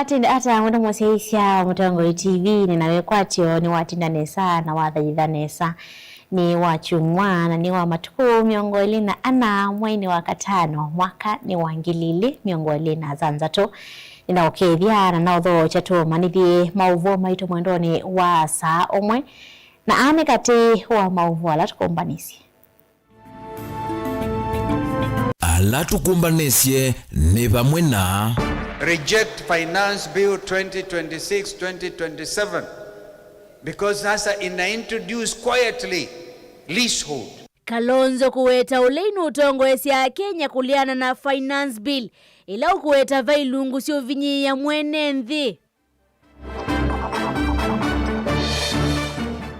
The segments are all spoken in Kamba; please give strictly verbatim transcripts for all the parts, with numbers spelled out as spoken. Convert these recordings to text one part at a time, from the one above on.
Tinda ata mwenda mũsyaĩĩsya wa Mũtongoi T V, nĩ na wĩkwatyo nĩ watinda nesa na wathaitha nesa. Nĩ wa kyumwa na nĩ wa matukũ mĩongo ĩlĩ na ana, mweinĩ wa katano, mwaka nĩ wa ngili ilĩ mĩongo ĩlĩ na thanthatũ. Nĩnaũkethya na naũthookya tũmanyĩthye maũvoo maitũ mwendonĩ wa saa ũmwe, na aa nĩ katĩ wa maũvoo ala tũkũmbanĩsye. Ala tũkũmbanĩsye nĩ vamwe na. Reject Finance Bill twenty twenty-six, twenty twenty-seven, because sasa ina introduce quietly leasehold. Kalonzo kũweta ũlei nũtongoesya Akenya kũleana na Finance Bill, ĩla ũkũweta ve ilungu syũvinyĩĩa mwene nthĩ.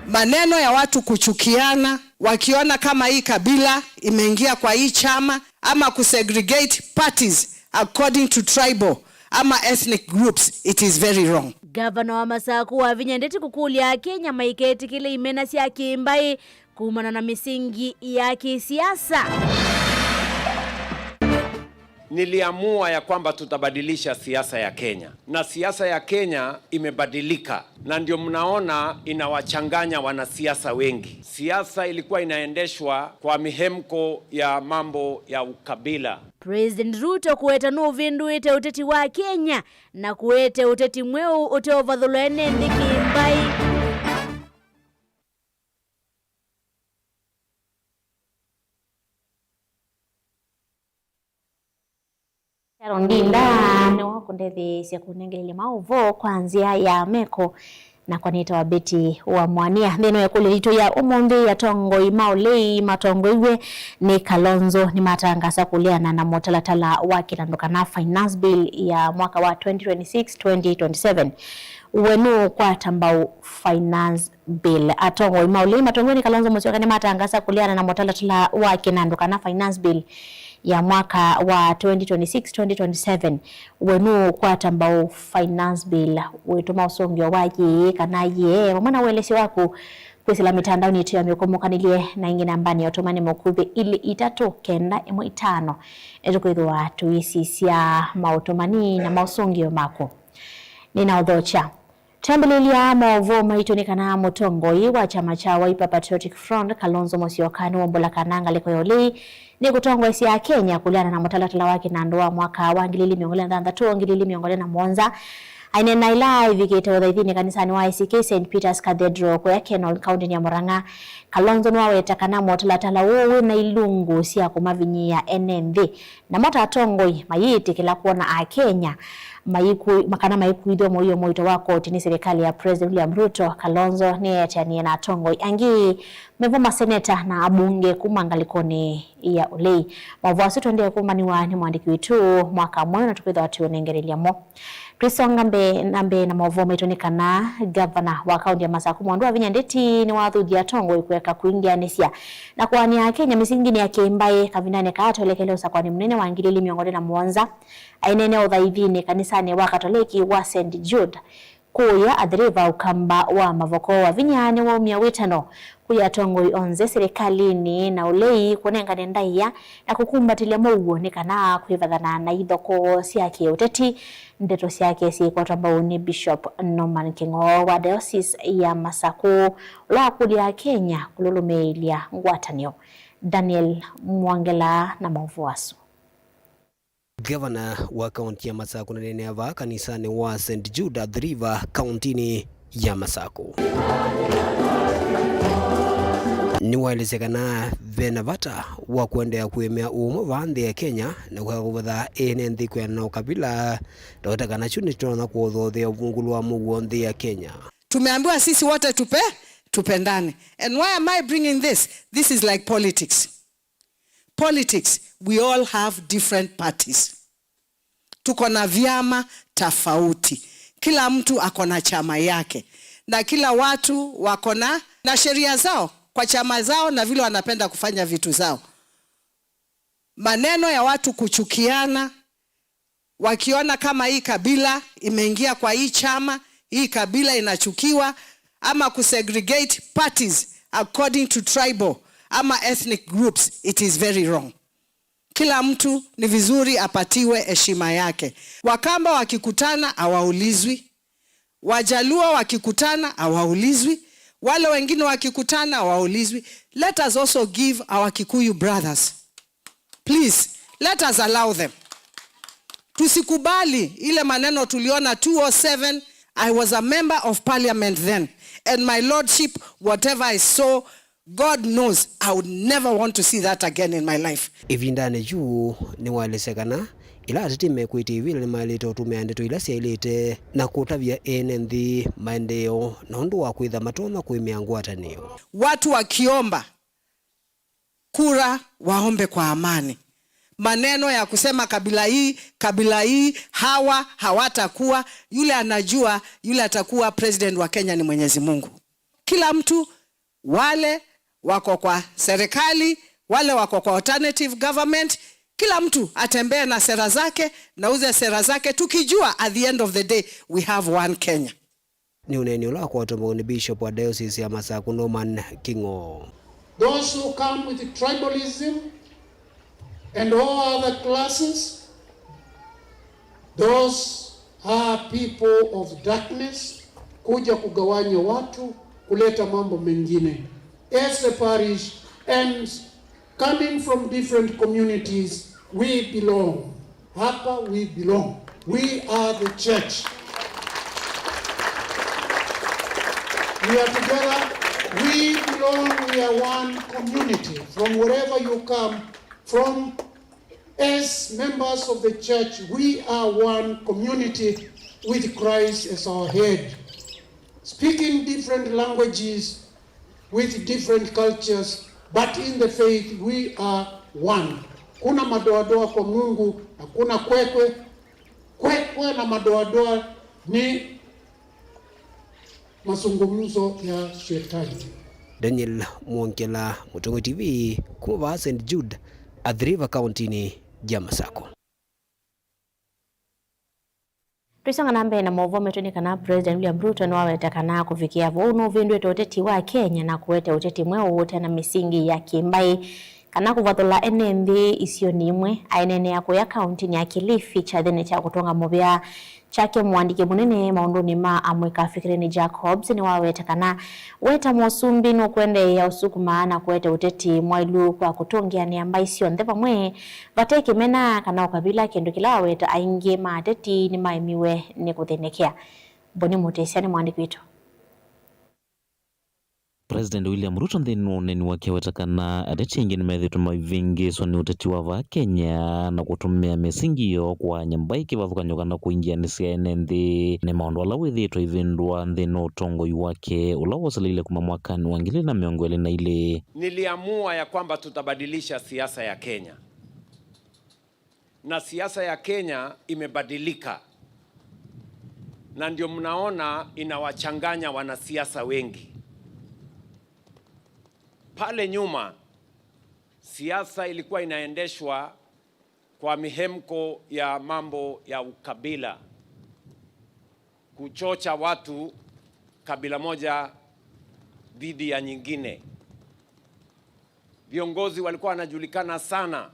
Maneno ya watu kuchukiana, wakiona kama hii kabila imeingia kwa hii chama, ama kusegregate parties according to tribal ama ethnic groups, it is very wrong. Gavana wa Masaku wavinya ndeti kũkũlya Akenya maiketĩkĩle imena sya kĩmbaĩ kumana na mĩsingi ya kĩsiasa. Niliamua ya kwamba tutabadilisha siasa ya Kenya, na siasa ya Kenya imebadilika, na ndio mnaona inawachanganya wanasiasa wengi. Siasa ilikuwa inaendeshwa kwa mihemko ya mambo ya ukabila. President Ruto kũweta nũvĩndũĩte ũteti wa Kenya na kũete ũteti mweũ ũteũvathũlwa ene nthĩ kĩmbaĩ. Carol Ndinda nĩwe ũkũndetheesya kũnengelelya maũvoo kwa nzĩa ya meko, nakwa nĩtawa Betty wa Mwania. Nthĩnĩ wa ĩkũlyo yitũ ya ũmũnthĩ, atongoi ma ũlei matongoiw'e nĩ Kalonzo nĩmatangasa kũleana na mũtalatala wa kĩnandũ kana Finance Bill ya mwaka wa twenty twenty-six, twenty twenty-seven. We nũũkwata mbau Finance Bill. Atongoi ma ũlei matongoiw'e nĩ Kalonzo Musyoka nĩmatangasa kũleana na mũtalatala wa kĩnandũ kana Finance Bill ya mwaka wa twenty twenty-six, twenty twenty-seven. We nũũkwata mbau Finance Bill? Wĩtũma ũsũngĩo wa yĩĩ kana yee, vamwe na ũelesyo waku kwĩsĩla mĩtandaonĩ yitũ ya mĩkũmũkanĩlye, na ĩngĩ nambanĩ ya ũtũmani mũkuvĩ ilĩ itatũ kenda ĩmwe itano. Nĩtũkwĩthĩwa tũisisya maũtũmani na maũsũngĩo maku. Nĩnaũthokya. Twambĩlĩlya maũvoo maitũ nĩ kana mũtongoi wa kyama kya Wiper Patriotic Front, Kalonzo Musyoka, nĩwaumbũla kana ngalĩko ya ũlei nĩkũtongoesya Akenya kũleana na mũtalatala wa kĩnandũ wa mwaka wa ngili ilĩ mĩongo ĩlĩ na thanthatũ, ngili ilĩ mĩongo ĩlĩ na mũonza. Aineena ĩla aivikĩte ũthaithinĩ kanisanĩ wa A C K Saint Peter's Cathedral kũya Kenol, kaũntĩnĩ ya Murang'a, Kalonzo nĩwaweta kana mũtalatala ũũ wĩ na ilungu sya kũmavinyĩĩa ene nthĩ. Namo ta atongoi mayĩtĩkĩla kwona Akenya mayĩku-, kana maikuithwa mũio mũito wa koti nĩ silikalĩ ya President William Ruto, Kalonzo nĩeeteanie na atongoi angĩ, mevo maseneta na abunge kuma ngalĩkonĩ ya ũlei. Maũvoo asu tũendee kũmanyĩw'a nĩ mwandĩki witũ Mwaka Mweũ, na tũkwĩthĩwa tũũnengerelya mo. Twĩsonga mbee na mbee na maũvoo maitũ nĩ kana ngavana wa kaũntĩ ya Masaku Mwandu Wavinya Ndeti nĩwathuthie atongoi kũeka kwingĩanĩsya na kũaanĩa Akenya mĩsinginĩ ya kĩmbaĩ kavindanĩ kaa twelekele ũsakũani mũnene wa ngili ilĩ mĩongo ĩlĩ na mũonza. Aineena ũthaithinĩ kanisanĩ wa Katoleki wa Saint Jude kũya Athi River, Ũkamba wa Mavoko, Wavinya nĩwaumya wĩtano kwĩ atongoi onthe silikalĩnĩ na ũlei kũnengane ndaĩa na kũkumbatĩlya mũuo nĩ kana kwĩvathana na ithokoo sya kĩũteti. Ndeto syake syĩkwatwa mbau nĩ Bishop Norman Kĩng'oo wa Diocese ya Masaku, ũla wakũlya Akenya kũlũlũmĩĩlya ngwatanĩo. Daniel Mwongela na maũvoo asu. Ngavana wa kaũntĩ ya Masaku nĩneenea vaa kanisanĩ wa Saint Jude, Athi River, kaũntĩnĩ ya Masaku. Nĩwaelesya kana ve na vata wa kũendeea kũĩmĩa ũũmwe vaa nthĩ ya Kenya na kũka kũvatha ene nthĩ kwĩana na ũkabila, ndaweta kana kyu nĩkĩtonya kũthothea ũvungũlo wa mũuo nthĩ ya Kenya. Tumeambiwa sisi wote tupe, tupendane. And why am I bringing this? This is like politics. Politics, we all have different parties. Tuko na vyama tofauti. Kila mtu ako na chama yake. Na kila watu wako na, na sheria zao kwa chama zao na vile wanapenda kufanya vitu zao. Maneno ya watu kuchukiana, wakiona kama hii kabila imeingia kwa hii chama, hii kabila inachukiwa, ama kusegregate parties according to tribal ama ethnic groups, it is very wrong. Kila mtu ni vizuri apatiwe heshima yake. Wakamba wakikutana hawaulizwi. Wajaluo wakikutana hawaulizwi. Wale wengine wakikutana hawaulizwi. Let us also give our Kikuyu brothers. Please, let us allow them. Tusikubali ile maneno tuliona two oh seven. I was a member of parliament then. And my lordship, whatever I saw, God knows, I would never want to see that again in my life. Ĩvindanĩ yu, nĩwaelesya kana ĩla ateti mekwĩtya ivĩla nĩmaĩlĩte ũtũmĩa ndeto ila syaĩlĩte na kũtavya ene nthĩ maendeeo na ũndũ wa kwĩtha matonya kũĩmĩa ngwatanĩo. Watu wakiomba kura waombe kwa amani. Maneno ya kusema kabila hii, kabila hii, hawa hawatakuwa, yule anajua, yule atakuwa president wa Kenya ni Mwenyezi Mungu. Kila mtu, wale wako kwa serikali, wale wako kwa alternative government, kila mtu atembee na sera zake, na uze sera zake, tukijua at the end of the day we have one Kenya. Nĩ ũneeni ũla wakwatwa mbau nĩ Bishop wa Diocese ya Masaku, Norman King'o. Those who come with tribalism and all other classes, those are people of darkness, kuja kugawanya watu, kuleta mambo mengine. As the parish ends, coming from different communities, we belong. Hapa we belong. We are the church. We are together. We belong. We are one community. From wherever you come from, as members of the church, we are one community with Christ as our head. Speaking different languages, with different cultures, but in the faith we are one. Kuna madoadoa kwa Mungu, hakuna kwekwe. Kwekwe na madoadoa ni mazungumzo ya shetani. Daniel Mwongela, Mũtongoi T V, kuma vaa Saint Jude, Athi River, kauntinĩ ya Masako. Tũisonga na mbee na maũvoo maitũ nĩ kana President William Ruto nĩwaweta kana kũvikĩa vau nũvĩndũĩte ũteti wa Kenya na kũete ũteti mweũ ũte na mĩsingi ya kĩmbaĩ kana kũvathũla ene nthĩ isionĩ imwe. Aineenea kũya kauntinĩ ya Kilifi kyathĩnĩ kya kũtũnga mũvea kyake, mũandĩki mũnene maũndũnĩ ma amũika Fikirini Jacobs nĩwaweta kana weta mũsumbĩ nũkũendeea ũsukuma na kũete ũteti mwaĩlu kwa kũtũngĩanĩa mbaĩ syonthe vamwe vate kĩmena kana ũkavila, kĩndũ kĩla waweta aingĩ ma ateti nĩmaemiwe nĩ kũthĩnĩkĩa. Boni Mũtĩsya nĩ mũandĩki witũ. President William Ruto nthĩnĩ wa ũneeni wake aweta kana ateti aingĩ nĩmethĩĩtwe maivĩngĩĩswa nĩ ũteti wa vaa Kenya na kũtũmĩa mĩsingi yoo kũaany'a mbaĩ kĩvathũkany'o kana kũingĩanĩsya ene nthĩ. Nĩ maũndũ ala wĩthĩĩtwe aivĩndũa nthĩnĩ wa ũtongoi wake ũla woseleile kuma mwakanĩ wa ngili ilĩ na mĩongo ĩlĩ na ilĩ. Niliamua ya kwamba tutabadilisha siasa ya Kenya. Na siasa ya Kenya imebadilika. Na ndio mnaona inawachanganya wanasiasa wengi. Pale nyuma, siasa ilikuwa inaendeshwa kwa mihemko ya mambo ya ukabila, kuchocha watu kabila moja dhidi ya nyingine. Viongozi walikuwa wanajulikana sana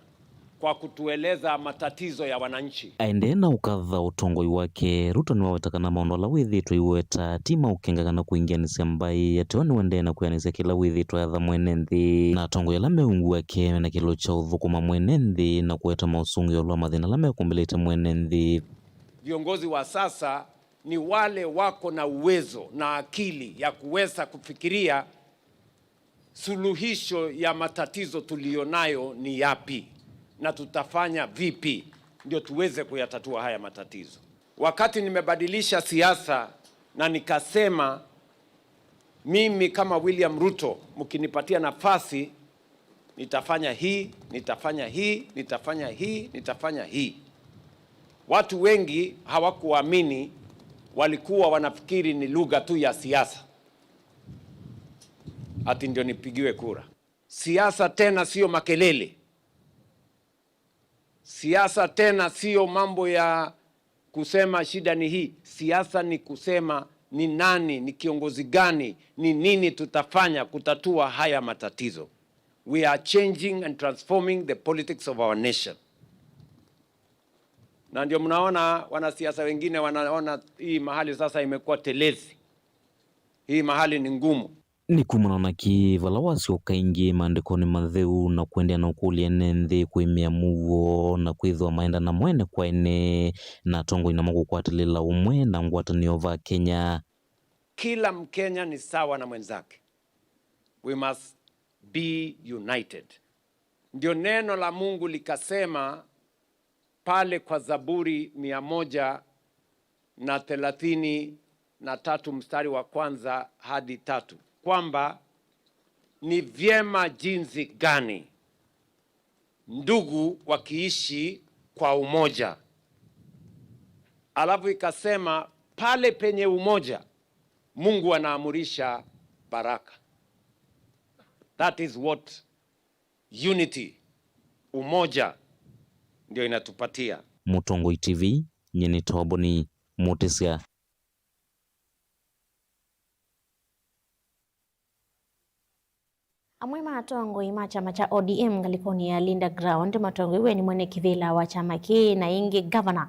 kwa kutueleza matatizo ya wananchi. Aendee na ũkatha ũtongoi wake, Ruto nĩwaweta kana maũndũ ala wĩthĩĩtwe aiweta ti ma ũkenga kana kũingĩanĩsya mbaĩ, ateo nĩwendee na kwĩanĩsya kĩla wĩthĩĩtwe atha mwene nthĩ. Na atongoi ala meungu wake mena kĩlo kya ũthũkũma mwene nthĩ na kũeta maũsũngĩo ĩũlũ wa mathĩna ala mekũmbĩlĩte mwene nthĩ. Viongozi wa sasa ni wale wako na uwezo na akili ya kuweza kufikiria suluhisho ya matatizo tuliyonayo ni yapi na tutafanya vipi ndio tuweze kuyatatua haya matatizo. Wakati nimebadilisha siasa na nikasema, mimi kama William Ruto, mkinipatia nafasi, nitafanya hii, nitafanya hii, nitafanya hii, nitafanya hii. Watu wengi hawakuamini, walikuwa wanafikiri ni lugha tu ya siasa. Ati ndio nipigiwe kura. Siasa tena sio makelele. Siasa tena sio mambo ya kusema shida ni hii. Siasa ni kusema ni nani, ni kiongozi gani, ni nini tutafanya kutatua haya matatizo. We are changing and transforming the politics of our nation. Na ndio mnaona wanasiasa wengine wanaona hii mahali sasa imekuwa telezi. Hii mahali ni ngumu. Nĩ kumana na kĩ vala wasyoka ĩngĩ maandĩkonĩ matheu na kũendeea na ũkũlya ene nthĩ kwĩmĩa mũuo na kwĩthĩwa maenda na mwene kwa ene na atongoi namo kũkwatĩlĩla ũmwe na ngwatanĩo va Kenya. Kila Mkenya ni sawa na mwenzake. We must be united. Ndio neno la Mungu likasema pale kwa Zaburi mia moja na thelathini na tatu mstari wa kwanza hadi tatu, kwamba ni vyema jinsi gani ndugu wakiishi kwa umoja. Alafu ikasema pale penye umoja, Mungu anaamurisha baraka. That is what unity, umoja, ndio inatupatia. Mũtongoi T V, nyie nĩ Toboni Mũtĩsya. Amwe ma atongoi ma kyama kya O D M ngalĩkonĩ ya Linda Ground matongoiw'e nĩ mwene kĩvĩla wa kyama kĩĩ na ĩngĩ ngavana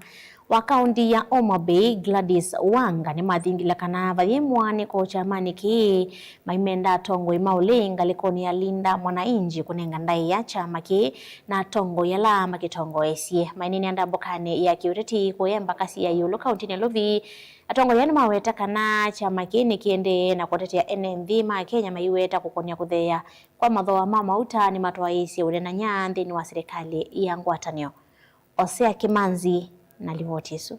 wa kaũnti ya Homa Bay, Gladys Wanga, nĩmathingile kana vayĩ mũaanĩko kyamanĩ kĩĩ, maimenda atongoi ma ũlei ngalĩkonĩ ya Linda Mwananchi kũnenga ndaĩa kyama kĩĩ na atongoi ala makĩtongoesye. Maineenea ndambũkanĩ ya kĩũteti kũya embakasi ya ĩũlũ kaũntinĩ ya Nairobi, atongoi aa nĩmaweta kana kyama kĩĩ nĩkĩendee na kũtetea ene nthĩ ma Kenya maiweta kũkonya kũtheea kwa mathooa ma mauta nĩmatwaĩĩsye ũnenany'a nthĩnĩ wa silikalĩ ya ngwatanĩo. Osea Kĩmanzi na livoti ĩsu.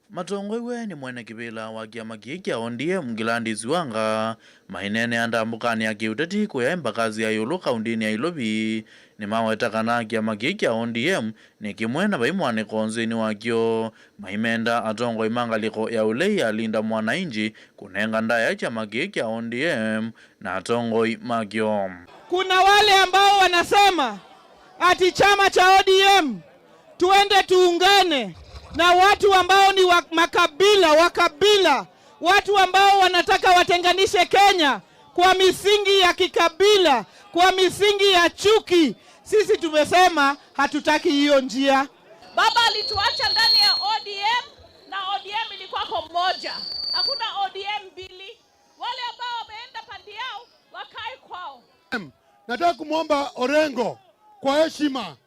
Matongoiw'e nĩ mwene kĩvĩla wa kĩama kĩĩ kya O D M, Gladys Wanga, maineenea ndambũkanĩ ya kĩũteti kũya embakasi ya ĩũlũ kaũntinĩ ya Nairobi, nĩmaweta kana kĩama kĩĩ kya O D M nĩ kĩmwe na vai mũaanĩko nthĩnĩ wakyo, maimenda atongoi ma ngalĩko ya ũlei ya Linda Mwananchi kũnenga ndaĩa kyama kĩĩ kya O D M na atongoi makyo. Kuna wale ambao wanasema ati chama cha O D M tuende tuungane na watu ambao ni wa makabila, wa kabila, watu ambao wanataka watenganishe Kenya kwa misingi ya kikabila, kwa misingi ya chuki. Sisi tumesema hatutaki hiyo njia. Baba alituacha ndani ya O D M na O D M ilikuwa kwa moja. Hakuna O D M mbili. Wale ambao wameenda pande yao wakae kwao. Nataka kumwomba Orengo kwa heshima.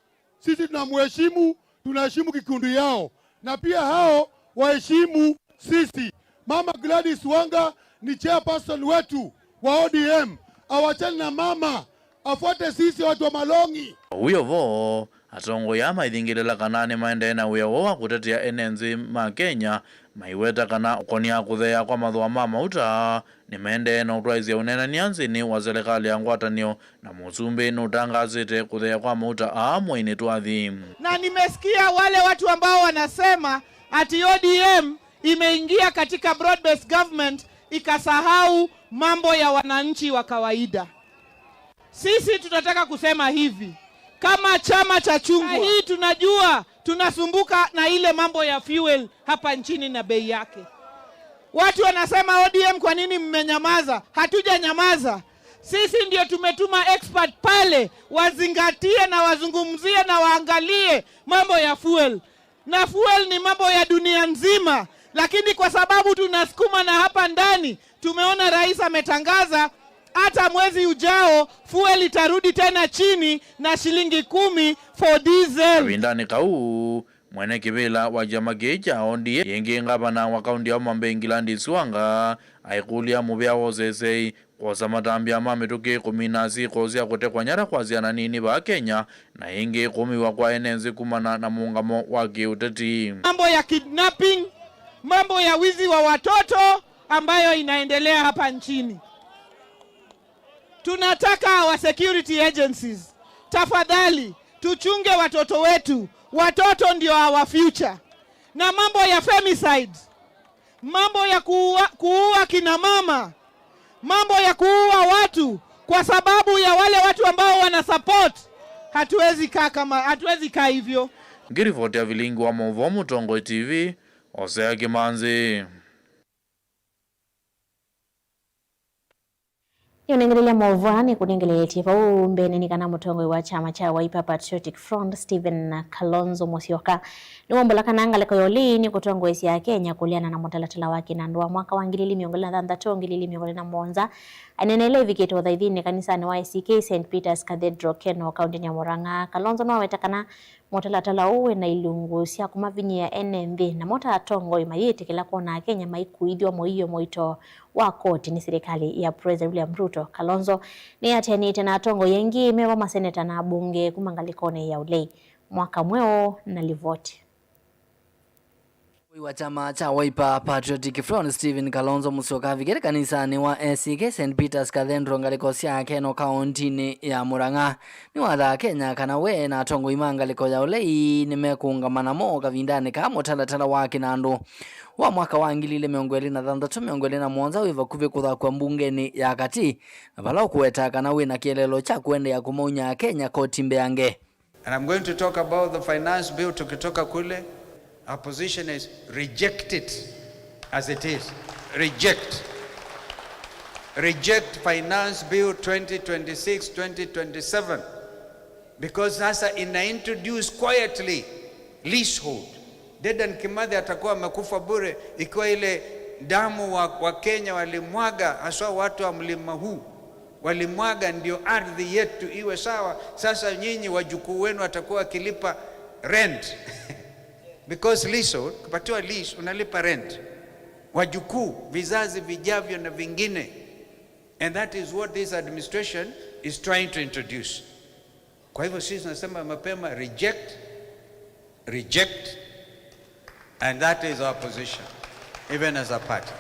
Sisi tunamheshimu, tunaheshimu kikundi yao, na pia hao waheshimu sisi. Mama Gladys Wanga ni chairperson wetu wa O D M. Awachane na mama, afuate sisi watu wa Malongi. Ũu wĩ o vo, atongoi aa maithingĩlĩla kana nĩmaendee na wĩa woo wa kũtetea ene nthĩ ma Kenya, maiweta kana ũkonia kũtheea kwa mathooa ma mauta nĩmaendee na ũtwaĩsya ũneenany'a nthĩnĩ wa silikalĩ ya ngwatanĩo, na mũsumbĩ nũtangaasĩte kũtheea kwa mauta aa mweinĩ twathi. Na nimesikia wale watu ambao wanasema ati O D M imeingia katika broad-based government ikasahau mambo ya wananchi wa kawaida. Sisi tunataka kusema hivi, kama chama cha chungwa, hii tunajua tunasumbuka na ile mambo ya fuel hapa nchini na bei yake. Watu wanasema, "O D M, kwa nini mmenyamaza?" Hatujanyamaza. Sisi ndio tumetuma expert pale wazingatie na wazungumzie na waangalie mambo ya fuel. Na fuel ni mambo ya dunia nzima, lakini kwa sababu tunasukuma na hapa ndani, tumeona rais ametangaza hata mwezi ujao fuel itarudi tena chini na shilingi kumi for diesel. Kavindanĩ kau, mwene kĩvĩla wa kyama kĩĩ kya O D M, ĩngĩ ngavana wa kaũnti ya Homa Bay Gladys Wanga aikũlya mũvea wa ũseseĩ, kwosa matambya ma mĩtũkĩ, kũmina syĩko sya kũtekwa nyara kwa syana nini vaa Kenya, na ĩngĩ kũumiw'a kwa ene nthĩ kumana na mũũngamo wa kĩũteti. Mambo ya kidnapping, mambo ya wizi wa watoto ambayo inaendelea hapa nchini. Tunataka our security agencies, tafadhali, tuchunge watoto wetu. Watoto ndio our future. Na mambo ya femicide, mambo ya kuua, kuua kina mama, mambo ya kuua watu kwa sababu ya wale watu ambao wana support, hatuwezi kaa kama, hatuwezi kaa hivyo. Ngĩrivoti ya vilingi wa maũvoo Mũtongoi T V, Osea Kĩmanzi. Nĩũnengelelya maũvoo aa nĩkũnengeleetye vau mbeenĩ nĩ kana mũtongoi wa kyama kya Wiper Patriotic Front, Stephen Kalonzo Musyoka, nĩwombũla kana ngalĩko ya ũlei nĩkũtongoesya Akenya kũleana na mũtalatala wa kĩnandũ wa mwaka wa ngili ili mĩongo ĩlĩ na thanthatũ, ngili ili mĩongo ĩlĩ na mũonza. Aineena ĩla ĩvikĩte ũthaithinĩ kanisanĩ wa A C K Saint Peter's Cathedral, Keno, kaũntĩnĩ ya Murang'a, Kalonzo nĩwaweta kana mũtalatala ũũ wĩ na ilungu sya kũmavinyĩĩa ene nthĩ, namo ta atongoi mayĩtĩkĩla kwona Akenya maikuithw'a mũio mũito wa koti nĩ silikalĩ ya President William Ruto. Kalonzo nĩatĩanĩte na atongoi aingĩ, me vo maseneta na abunge kuma ngalĩkonĩ ya ũlei. Mwaka mweũ na livoti. Mũtongoi wa kyama kya Wiper Patriotic Front, Stephen Kalonzo Musyoka, avikĩte kanisanĩ wa A C K Saint Peter's Cathedral, ngalĩko sya Keno, kaũntĩnĩ ya Murang'a. Nĩwathaa Akenya kana we na atongoi ma ngalĩko ya ũlei nĩmekũũngama namo kavindanĩ kaa mũtalatala wa kĩnandũ wa mwaka wa ngili ili mĩongo ĩlĩ na thanthatũ, mĩongo ĩlĩ na mũonza wĩ vakuvĩ kũthakw'a mbungenĩ ya katĩ, na vala ũkũweta kana wĩ na kĩeleelo kya kũendeea kũmaunya Akenya koti mbeange. And I'm going to talk about the finance bill tukitoka kule. Our position is reject it as it is. Reject. Reject Finance Bill twenty twenty-six, twenty twenty-seven. Because sasa ina introduce quietly leasehold. Dedan Kimathi atakuwa amekufa bure ikiwa ile damu wa, wa Kenya walimwaga, haswa watu wa mlima huu walimwaga ndio ardhi yetu iwe sawa. Sasa nyinyi wajukuu wenu watakuwa wakilipa rent. Because leasehold, ukipatiwa lease, unalipa rent. Wajukuu, vizazi vijavyo na vingine. And that is what this administration is trying to introduce. Kwa hivyo sisi tunasema mapema, reject, reject, and that is our position, even as a party.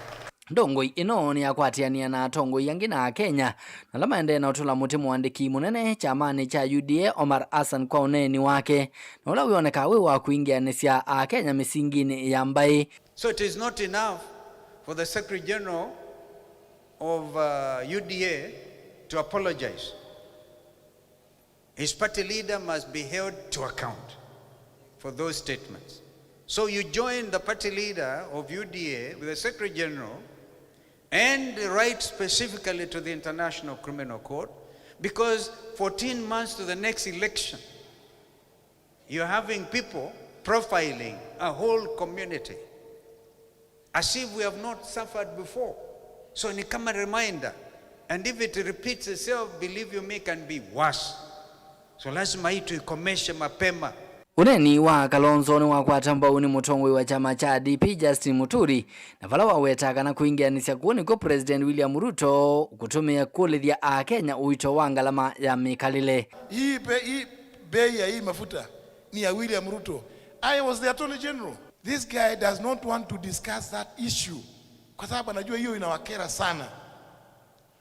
Ndongoi ĩno nĩyakwatĩanĩa na atongoi angĩ na Akenya, na ala maendee na ũtũla mũtĩ mũandĩki mũnene kyamanĩ kya U D A, Omar Hassan, kwa ũneeni wake, na ũla wĩonekaa wĩ wa kũingĩanĩsya Akenya mĩsinginĩ ya mbaĩ. So it is not enough for the Secretary General of, uh, U D A to apologize. His party leader must be held to account for those statements. So you join the party leader of U D A with the Secretary General and write specifically to the International Criminal Court, because fourteen months to the next election, you're having people profiling a whole community as if we have not suffered before. So ni kama reminder, and if it repeats itself, believe you me, can be worse. So lazima hii tuikomeshe mapema. Ũneeni wa Kalonzo nĩwakwata mbau nĩ mũtongoi wa kyama kya D P, Justin Muturi, na vala wawetaa kana kwingĩanĩsya kũu nĩkw'o President William Ruto ũkũtũmĩa kũlĩthya Akenya ũito wa ngalama ya mĩkalĩle. Hii bei, hii bei ya hii mafuta ni ya William Ruto. I was the Attorney General. This guy does not want to discuss that issue kwa sababu anajua hiyo inawakera sana.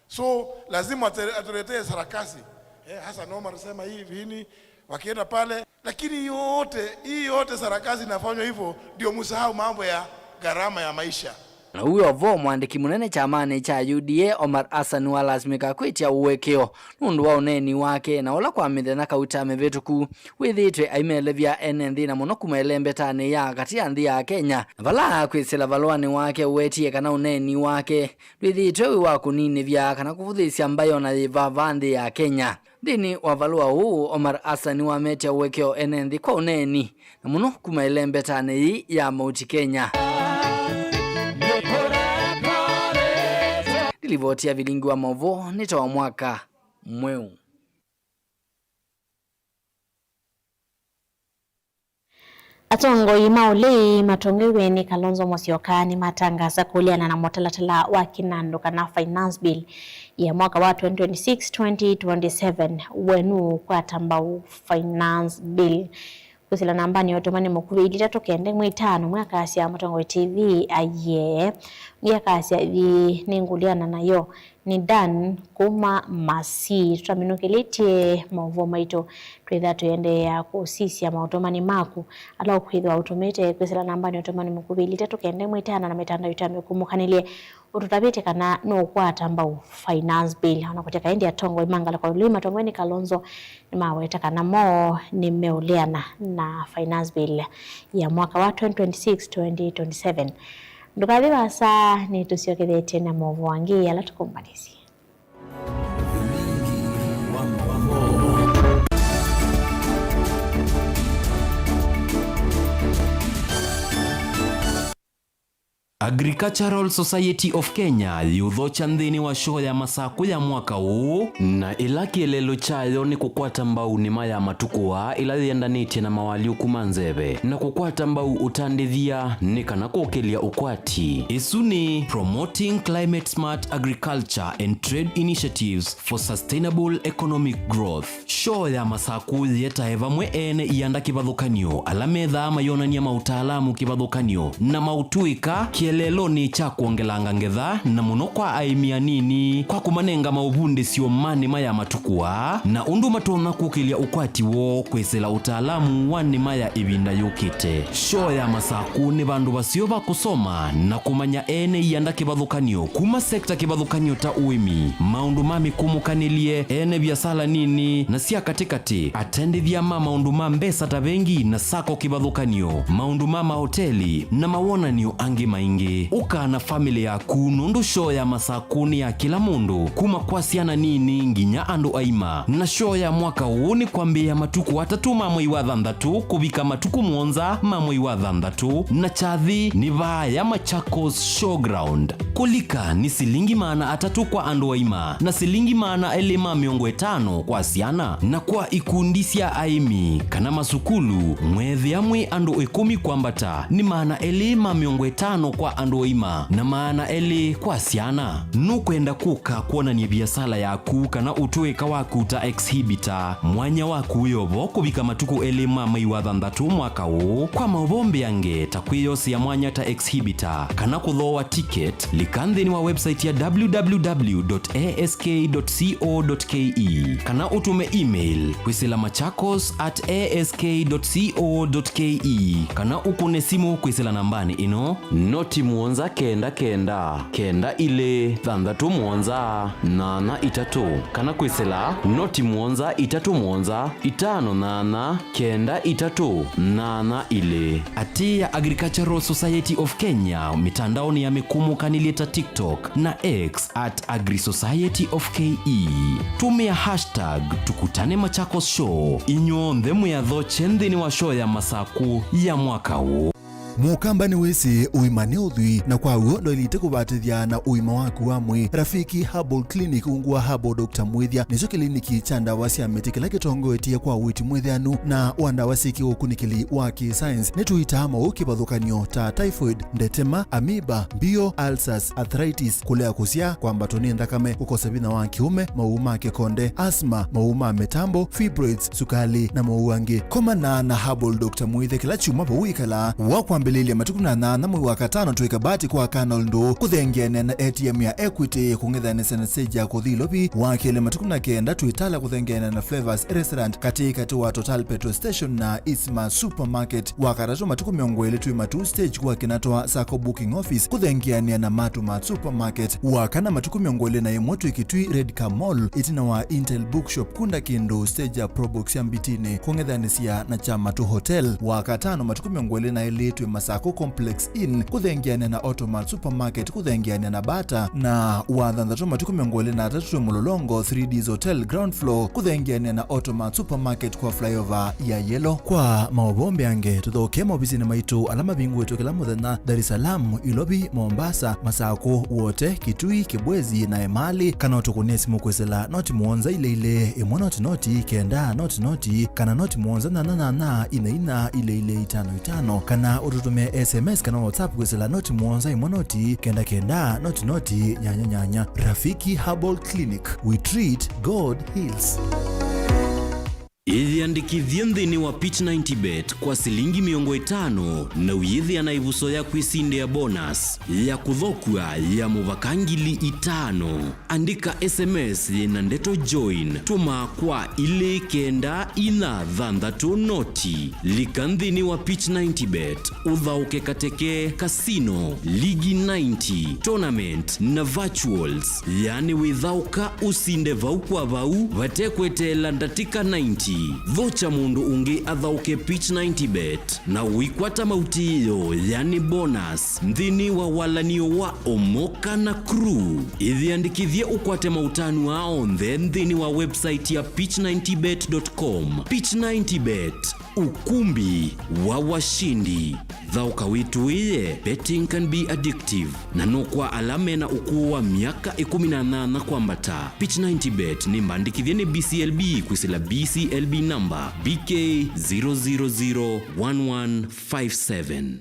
So lazima ate-, atuletee sarakasi. Eh, Hassan Omar sema hivi hini, wakienda pale, lakini yote hii, yote sarakasi inafanywa hivyo ndio msahau mambo ya gharama ya maisha. Na ũu wĩ o vo, mwandĩki mũnene kyamanĩ kya U D A, Omar Hassan, nĩwalasimĩka kwĩtya ũekeo nũndũ wa ũneeni wake, na ũla kwa mĩthenya kauta mĩvĩtũku wĩthĩĩtwe aimelevya ene nthĩ, na mũno kuma ĩlembetanĩ ya katĩ ya nthĩ ya Kenya, na vala kwĩsĩla valũanĩ wake ũwetie kana ũneeni wake ndwĩthĩĩtwe wĩ wa kũninĩvya kana kũvũthĩĩsya mbaĩ o na yĩva vaa nthĩ ya Kenya. Nthĩnĩ wa valũa ũũ, Omar Hassan nĩwametya ũekeo ene nthĩ kwa ũneeni, na mũno kuma ĩlembetanĩ yĩĩ ya Mount Kenya. Nĩ livoti ya vilingi wa maũvoo nĩ ta wa mwaka mweũ. Atongoi ma ũlei matongoew'e nĩ Kalonzo Musyoka nĩmatangaasa kũleana na mũtalatala wa kĩnandũ kana Finance Bill ya mwaka wa twenty twenty-six, twenty twenty-seven. We nũũkwata mbau Finance Bill? Kwĩsĩla nambanĩ ya ũtũmani mũkuvĩ ilĩ itatũ kenda ĩmwe itano, mwakasya Mũtongoi T V aiee. Ngiakasya ĩĩ, nĩngũleana nayo. Nĩ Dan kuma Masii. Tũtaminũkĩlĩtye maũvoo maitũ, twĩtha tũiendeea kũsisya maũtũmani maku ala ũkwĩthĩwa ũtũmĩte kwĩsĩla nambanĩ ya ũtũmani mũkuvĩ ilĩ itatũ kenda ĩmwe itano na mĩtandao itũ ya mĩkũmũkanĩlye ũtũtavĩtye kana nũũkwata mbau Finance Bill. Ona kũteka ĩndĩ, atongoi ma ngalĩko ya ũlei matongoew'e nĩ Kalonzo nĩmaweta kana mo nĩmeũleana na Finance Bill ya mwaka wa twenty twenty-six, twenty twenty-seven. Ndũkathi vaasa, nĩtũsyokethetye na maũvoo angĩ ala tũkũmbanĩsye. Agricultural Society of Kenya yĩũthokya nthĩnĩ wa shoo ya Masakũ ya mwaka ũũ, na ĩla kĩeleelo kyayo nĩ kũkwata mbau nĩma ya matukũ aa ĩla yĩendanĩtye na mawalyũku ma nzeve, na kũkwata mbau ũtandĩthya nĩ kana kũkĩlya ũkwati. Ĩsu nĩ Promoting Climate Smart Agriculture and Trade Initiatives for Sustainable Economic Growth. Shoo ya Masakũ yĩetae vamwe ene ianda kĩvathũkany'o ala methaa mayonany'a maũtaalamu kĩvathũkany'o na maũtũĩka kĩeleelonĩ kya kwongelanga ngetha, na mũno kwa aĩmi anini, kwa kũmanenga maũvundĩsyo ma nĩma ya matukũ aa, na ũndũ matonya kũkĩlya ũkwati woo kwĩsĩla ũtaalamu wa nĩma ya ĩvinda yũkĩte. Shoo ya Masakũ nĩ vandũ vaseo va kũsoma na kũmanya ene ianda kĩvathũkany'o kuma sekta kĩvathũkany'o ta ũĩmi, maũndũ ma mĩkũmũkanĩlye, ene viasala nini na sya katĩkatĩ, atendĩthya ma maũndũ ma mbesa ta vengi na sako kĩvathũkany'o, maũndũ ma maoteli, na mawonany'o angĩ maingĩ. Ũka na famĩlĩ yaku, nũndũ shoo ya Masakũ nĩ ya kĩla mũndũ, kuma kwa syana nini nginya andũ aima. Na shoo ya mwaka ũũ nĩ kwambĩĩa matukũ atatũ ma mwei wa thanthatũ kũvika matukũ mũonza ma mwei wa thanthatũ, na kyathĩ nĩ vaaya Machakos Showground. Kũlika nĩ silingi maana atatũ kwa andũ aima, na silingi maana elĩ ma mĩongo ĩtano kwa syana, na kwa ikundi sya aĩmi kana masukulu, mweethĩa mwĩ andũ ĩkũmi kwambata, nĩ maana elĩ ma mĩongo ĩtano kwa andũ aima, na maana elĩ kwa syana. Nũkwenda kũka kwonany'a viasala yaku kana ũtũĩka waku ta exhibitor? Mwanya waku wĩ o vo kũvika matukũ elĩ ma mwei wa thanthatũ mwaka ũũ. Kwa maũvoo mbeange ta kwĩyosea mwanya ta exhibitor kana kũthooa ticket, lika nthĩnĩ wa website ya www dot ask dot co dot ke kana ũtũme email kwĩsĩla machakos at ask dot co dot ke kana ũkũne simũ kwĩsĩla nambanĩ ĩno: noti mũonza kenda kenda, kenda ilĩ, thanthatũ mũonza, nyanya itatũ, kana kwĩsĩla noti mũonza itatũ mũonza, itano nyanya, kenda itatũ, nyanya ilĩ. Atĩĩa Agricultural Society of Kenya mĩtandaonĩ ya mĩkũmũkanĩlye ta TikTok na X at Agri Society of K E. Tũmĩa hashtag Tukutane Machakos Show. Inyw'onthe mwĩathokye nthĩnĩ wa shoo ya Masakũ ya mwaka ũũ. Mũkamba nĩwĩsĩ ũima nĩ ũthwii, na kwa w'o ndwaĩlĩte kũvatĩthya na ũima waku wa mwĩĩ. Rafiki Herbal Clinic ungu wa Herbal Doctor Mwĩthya nĩkyo kĩliniki kya ndawa sya mĩtĩ kĩla kĩtongoetye kwa ũiiti mwĩthĩanu na wa ndawa syĩ kĩũkunĩkĩli wa kĩ-science. Nĩtũitaa maũũ kĩvathũkany'o ta typhoid, ndetema, amoeba, mbio, ulcers, arthritis, kũlea kũsyaa, kwambatwa nĩ nthakame, kũkosa vinya wa kĩũme, maũũ ma kĩkonde, asthma, maũũ ma mĩtambo, fibroids, sukali, na maũũ angĩ. Komana na Herbal Doctor Mwĩthya kĩla kyumwa vau wĩkalaa. Wa kwambĩlĩlya matukũ na nyanya mwei wa katano twĩ Kabati kwa Colonel Ndũũ, kũthengeanĩa na A T M ya Equity, kũng'ethanĩsya na stage ya kũthi Ilovi. Wa kelĩ matukũ na kenda twĩ Tala kũthengeanĩa na Flavors Restaurant, katĩ katĩ wa Total Petrol Station na Isma Supermarket. Wa katatũ matukũ mĩongo ĩlĩ twĩ Matuu stage kwa Kinatwa Sacco Booking Office kũthengeanĩa na Matu Mart Supermarket. Wa kana matukũ mĩongo ĩlĩ na ĩmwe twĩ Kitui Red Car Mall ĩtina wa Intel Bookshop kunda kĩndũ stage ya Probox ya Mbitini kũng'ethanĩsya na kya Matu Hotel. Wa katano matukũ mĩongo ĩlĩ na ĩlĩ twĩ Masako Complex Inn kũthengeanĩa na Automart Supermarket kũthengeanĩa na Bata, na wa thanthatũ matukũ mĩongo ĩlĩ na atatũ twĩ Mũlolongo three Ds Hotel ground floor kũthengeanĩa na Automart Supermarket kwa flyover ya Yellow. Kwa maũvoo mbeange, tũthoke maovisinĩ maitũ ala mavingũĩtwe kĩla mũthenya, Dar es Salaam, Ilovi, Mombasa, Masako, Wote, Kitui, Kibwezi na Emali, kana ũtũkũnĩe simũ kwĩsĩla noti mũonza ilĩ ilĩ, ĩmwe noti noti, kenda noti noti, kana noti mũonza nyanya nyanya, ina ina, ilĩ ilĩ, itano itano, kana ũtũtũmĩe S M S kana WhatsApp kwĩsĩla noti mũonza ĩmwe noti, kenda kenda, noti noti, nyanya nyanya. Rafiki Herbal Clinic, we treat, God heals. Ĩyĩandĩkĩthye nthĩnĩ wa Pitch ninety bet kwa silingi mĩongo ĩtano na ũyĩthĩa na ĩvuso ya kwĩsindĩa bonus ya kũthokua ya mũvaka ngili itano. Andĩka S M S yĩna ndeto join, tũma kwa ilĩ kenda inya thanthatũ noti. Lika nthĩnĩ wa Pitch ninety bet, ũthaũke kateke, casino, ligi ninety, tournament na virtuals. Yaani wĩthaũka ũsinde vau kwa vau vate kweteela ndatĩka ninety. Voucher mũndũ ũngĩ athaũke Pitch ninety bet na ũikwata mautĩĩo, yani bonus, nthĩnĩ wa walanio wa Omoka na Crew. Ĩyĩandĩkĩthye ũkwate mautanu aa onthe nthĩnĩ wa website ya pitch ninety bet dot com. Pitch ninety bet, ukumbi wa washindi. Thaũka wĩtũĩe, betting can be addictive, na no kwa ala mena ũkũũ wa myaka ĩkũmi na nyanya kwambata. Pitch ninety bet nĩ mbandĩkĩthye nĩ B C L B kwĩsĩla B C L B namba B K zero zero zero one one five seven.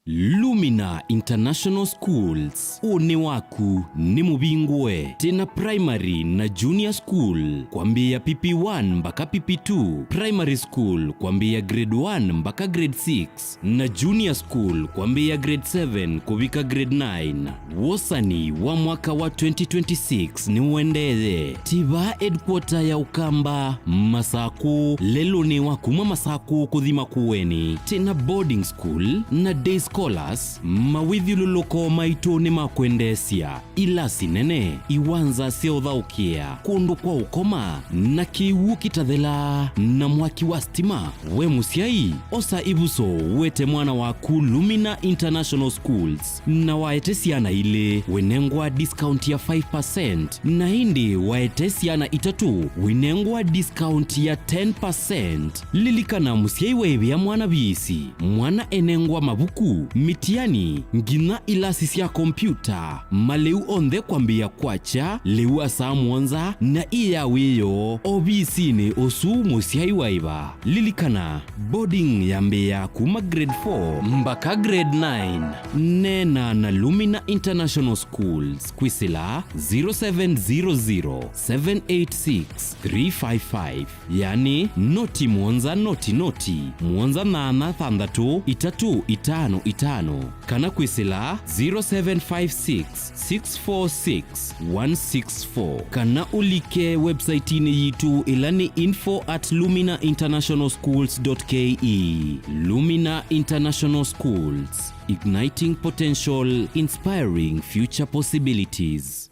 Lumina International Schools, ũnĩ waku nĩ mũvingũe. Twĩna primary na junior school kwambĩĩa P P one mbaka P P two, primary school kwambĩĩa grade one mbaka grade six, na junior school kwambĩĩa grade seven kũvika grade nine. Wosani wa mwaka wa twenty twenty-six nĩũendeeye. Tiva headquarter ya Ũkamba, Masakũ, lelũnĩ wa kuma Masakũ kũthi Makueni. Twĩna boarding school na day scholars, mawĩthyũlũlũko maitũ nĩ ma kwendeesya, ilasi nene, iwanza sya ũthaũkĩa, kũndũ kwa ũkoma, na kĩw'ũ kĩtathelaa, na mwaki wa stima. We mũsyai, osa ĩvuso, wete mwana waku Lumina International Schools, na waete syana ilĩ, wĩnengwa discount ya five percent, na ĩndĩ waete syana itatũ, wĩnengwa discount ya ten percent. Lilikana, mũsyai waĩvĩa mwana viisi, mwana enengwa mavuku, mĩtiani, nginya ilasi sya kompyuta, malĩu onthe kwambĩĩa kwakya lĩu wa saa mũonza na ĩ ya wĩoo ovisinĩ ũsu mũsyai waĩva. Lilikana, boarding yambĩĩa kuma grade four mbaka grade nine. Neena na Lumina International Schools kwĩsĩla zero seven zero zero, seven eight six, three five five, yani noti mũonza noti noti, mũonza nyanya thanthatũ itatũ itano itano, kana kwĩsĩla zero seven five six, six four six, one six four, kana ũlike website-inĩ yitũ ĩla nĩ info at lumina international schools dot K E. Lumina International Schools, igniting potential, inspiring future possibilities.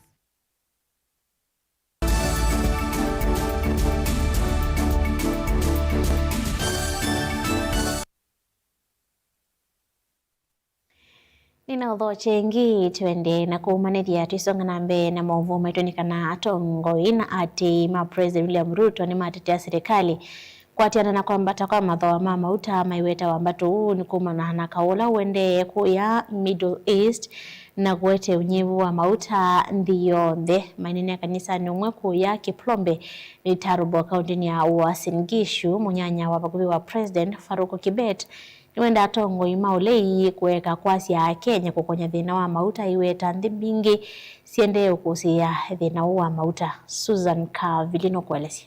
Nĩnaũthokye ĩngĩ, twende na kũmanĩthya twĩsonga na mbee na maũvoo maitũ nĩ kana atongoi na aatĩĩi ma President William Ruto nĩmatetea silikalĩ kũatĩana na kwambata kwa mathooa ma mauta. Maiweta wambatũ ũũ nĩ kumana na kaũ ũla ũendee kũya Middle East na kũete ũnyivu wa mauta nthĩ yonthe. Maineenea kanisanĩ ũmwe kũya Kiplombe, Itarubo, kaũntĩnĩ ya Uasin Gishu, mũnyanya wa vakuvĩ wa President, Farouk Kibet, nĩwenda atongoi ma ũlei kũeka kwasya Akenya kũkony'a thĩna wa mauta, aiweta nthĩ mbingĩ siendee ũkũsĩĩa thĩna ũũ wa mauta. Susan Kavili nũkũelesya.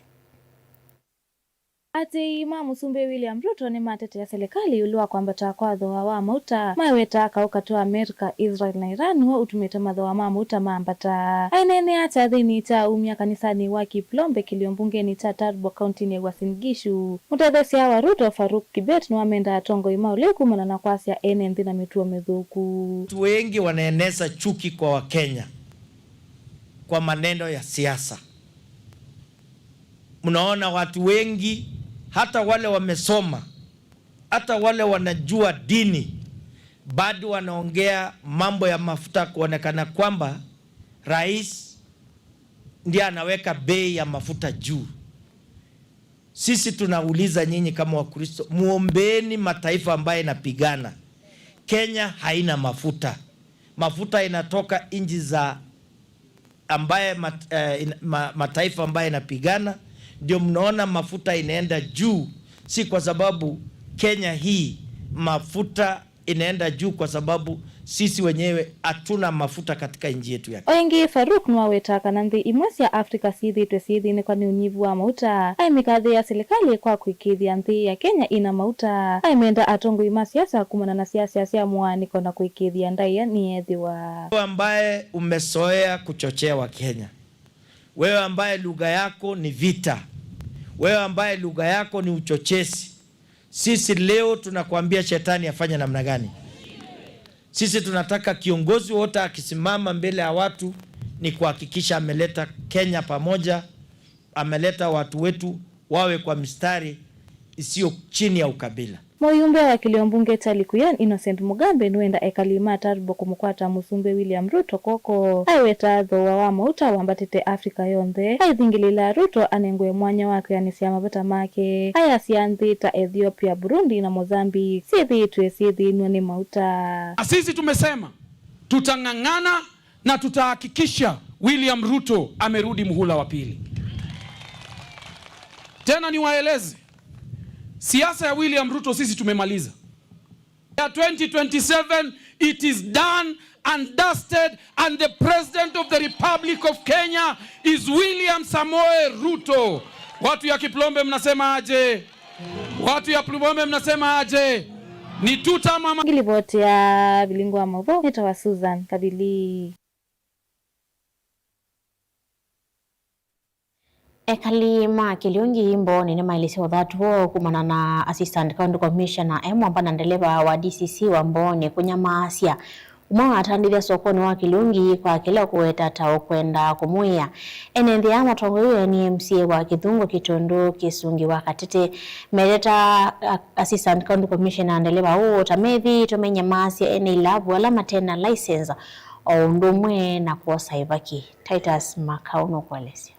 Aatĩĩi ma Mũsumbĩ William Ruto nĩmatetea silikalĩ ĩũlũ wa kwambata kwa thooa wa mauta, maiweta kaũ katĩ wa Amerika, Israel na Iran nĩw'o ũtumĩte mathooa ma mauta mambata. Aineenea kyathĩnĩ kya umya kanisanĩ wa Kiplombe, kĩlio mbungenĩ kya Turbo, kaũntĩnĩ ya Uasin Gishu, mũtetheesya wa Ruto, Farouk Kibet, nĩwamenda atongoi ma ũlei kumana na kwasya ene nthĩ na mĩtuo mĩthũku. Watu wengi wanaeneza chuki kwa Wakenya kwa maneno ya siasa. Mnaona watu wengi, hata wale wamesoma, hata wale wanajua dini, bado wanaongea mambo ya mafuta, kuonekana kwamba rais ndiye anaweka bei ya mafuta juu. Sisi tunauliza nyinyi kama Wakristo, muombeeni mataifa ambayo inapigana. Kenya haina mafuta. Mafuta inatoka nchi za ambaye mat-, eh, in-, ma-, mataifa ambayo inapigana, ndio mnaona mafuta inaenda juu, si kwa sababu Kenya hii mafuta inaenda juu, kwa sababu sisi wenyewe hatuna mafuta katika nchi yetu ya Kenya. O ĩngĩ, Farouk nĩwaweta kana nthĩ imwe sya Africa syĩthĩĩtwe syĩthĩnĩkwa nĩ ũnyivu wa mauta. Aimĩkathĩĩa silikalĩ kwa kũĩkĩĩthya nthĩ ya Kenya ĩna mauta. Aimenda atongoi ma siasa kumana na siasa sya mũaanĩko na kũĩkĩĩthya ndaĩa nĩyethĩwa. Wewe ambaye umezoea kuchochea Wakenya, wewe ambaye lugha yako ni vita, wewe ambaye lugha yako ni uchochezi, sisi leo tunakuambia shetani afanye namna gani? Sisi tunataka kiongozi wote akisimama mbele ya watu ni kuhakikisha ameleta Kenya pamoja, ameleta watu wetu wawe kwa mistari isiyo chini ya ukabila. Mũyumbe wa kĩlio mbunge kya Likuyani Innocent Mugambe nĩwenda ekali ma Turbo kũmũkwata Mũsumbĩ William Ruto kw'oko. Aiweta thooa wa mauta wambatĩte Africa yonthe. Aithingĩlĩla Ruto anengwe mwanya wa kwĩanĩsya mavata make. Ayasya nthĩ ta Ethiopia, Burundi na Mozambique syĩthĩĩtwe syĩthĩnw'a nĩ mauta. Na sisi tumesema tutang'ang'ana na tutahakikisha William Ruto amerudi muhula wa pili. Tena niwaeleze, siasa ya William Ruto sisi tumemaliza. Ya twenty twenty-seven, it is done and dusted, and the President of the Republic of Kenya is William Samoei Ruto. Watu ya Kiplombe mnasema aje? Watu ya Plumombe mnasema aje? Ni tuta mama. Ngilivoti ya Vilingo wa Mauvoo, nĩtawa Susan Kavili. Ekali ma Kiliungi Mbooni nĩmaelesya ũthatu woo kumana na Assistant County Commissioner e mwamba na ndeleva wa D C C wa Mbooni kũnyamaasya ũmwe wa atandĩthya sokonĩ wa Kiliungi kwa kĩla ũkũweta ta ũkwenda kũmũĩa. Ene nthĩ aa matongoew'e nĩ M C A wa Kĩthungũ Kĩtũndũ Kĩsungi wa Katete. Meteta a-, Assistant County Commissioner ndeleva ũũ ta methĩĩtwe menyamaasya ene ilavu ala mate na license, o ũndũ ũmwe na kwosa ĩvaki. Titus Makau nũkũelesya.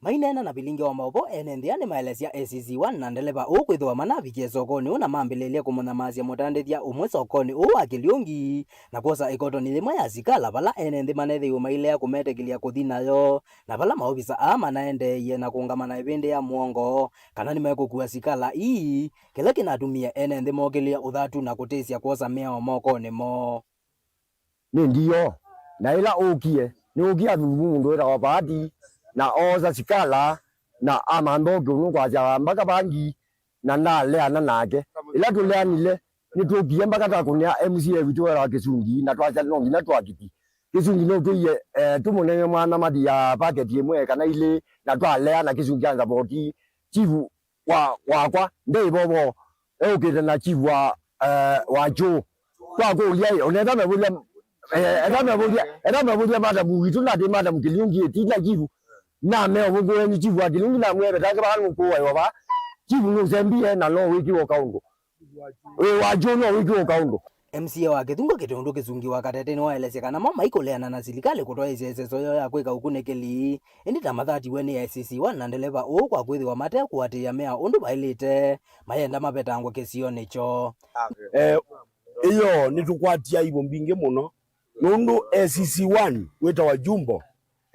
Maineena na Vilingi wa Maũvoo, ene nthĩ aa nĩmaelesya A C C one na ndeleva ũũ kwĩthĩwa manavikie sokonĩ ũũ na mambĩlĩlye kũmũnyamaasya mũtandĩthya ũmwe sokonĩ ũũ wa Kiliungi, na kwosa ĩkotoni yĩmwe ya sikala vala ene nthĩ manethĩiwe mailea kũmetĩkĩlya kũthi nayo, na vala maovisa aa manaendeeie na kũũngama na ĩvĩndĩ ya mũongo kana nĩmekũkua sikala ii, kĩla kĩnatumie ene nthĩ mokĩlĩe ũthatu na kũtĩsya kwosa mĩao mokonĩ moo. Nĩ ndiyo. Na ĩla ũkie, nĩũkie athuthumũ mũndũ wĩtawa Paati, na oosa sikala, na amantha ũkĩ ũnũkwasya mbaka vangi, na ndaleana nake. Ĩla tũleanile, nĩtwũkie mbaka twakũnĩa M C A witũ wĩtawa Kĩsungi, na twasya no nginya twakiti. Kĩsungi nũtwĩie, eh, tũmũnenge mwana mathi ya paketi ĩmwe kana ilĩ, na twaleana Kĩsungi anza voti. Chifu wa, wakwa, nde ivovo, eũkĩte na chief wa, eh, wa Jũũ. Twakũlya ĩ, ona ethwa mevũthya, eh, ethwa mevũthya, ethwa mevũthya madam witũ, na ti madam Kiliungi, ti na chief. Na meo vũkũeni chief wa Kiliungi, na mwĩe vetange vaa nũkũwa yova. Chief nũsembie, na no wĩkiwa kaũndũ. Wĩ wa Jũũ no wĩkiwa kaũndũ. M C A wa Kĩthungũ Kĩtũndũ Kĩsungi wa Katete nĩwaelesye kana mo maikũleana na silikalĩ kũtwaĩĩsya ĩseso yoo ya kwĩka ũkunĩkĩli, ĩndĩ ta mathatiwe nĩ A C C one na ndeleva ũũ kwa kwĩthĩwa mate kũatĩĩa mĩao ũndũ vaĩlĩte, mayenda mavetangwe kĩsionĩ kyoo. Eh, ĩyo nĩtũkwatie aibu mbingĩ mũno, nũndũ A C C one wĩtawa Jumbo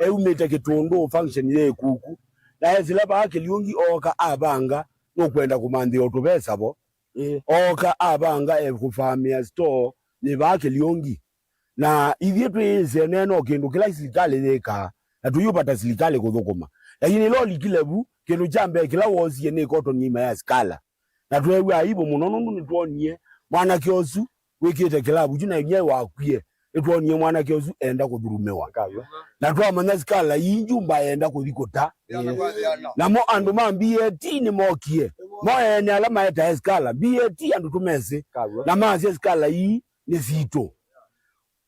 eumĩte Kĩtũndũ function yĩ Ĩkuku, na esĩla vaa Kĩliũngi ooka avanga nũkwenda kũmanthĩa ũtũvesa vo. Ĩĩ. Ooka avanga ekũvamĩa store yĩ vaa Kĩliũngi. Na ithyĩ twĩĩsĩ ene no kĩndũ kĩla silikalĩ yĩkaa, na tũyũvata silikalĩ kũthũkũma. Lakini ĩla ũlikile vu, kĩndũ kya mbee kĩla woosie nĩ kotoni ĩima ya sikala. Na tweew'a aibu mũno nũndũ nĩtwonie mwanake ũsu wĩkĩte kĩlavu kyu na inyia wakwie. Nĩtwonie mwanake ũsu enda kũthurumĩwa. Kaw'o. Na twamanya sikala ii Jumba enda kũthi kũta. Ĩĩ. Namo andũ ma B A T nĩmokie. Mo ene ala maetae sikala. B A T andũ tũmesĩ. Kaw'o. Na masya sikala ii nĩ sitũ.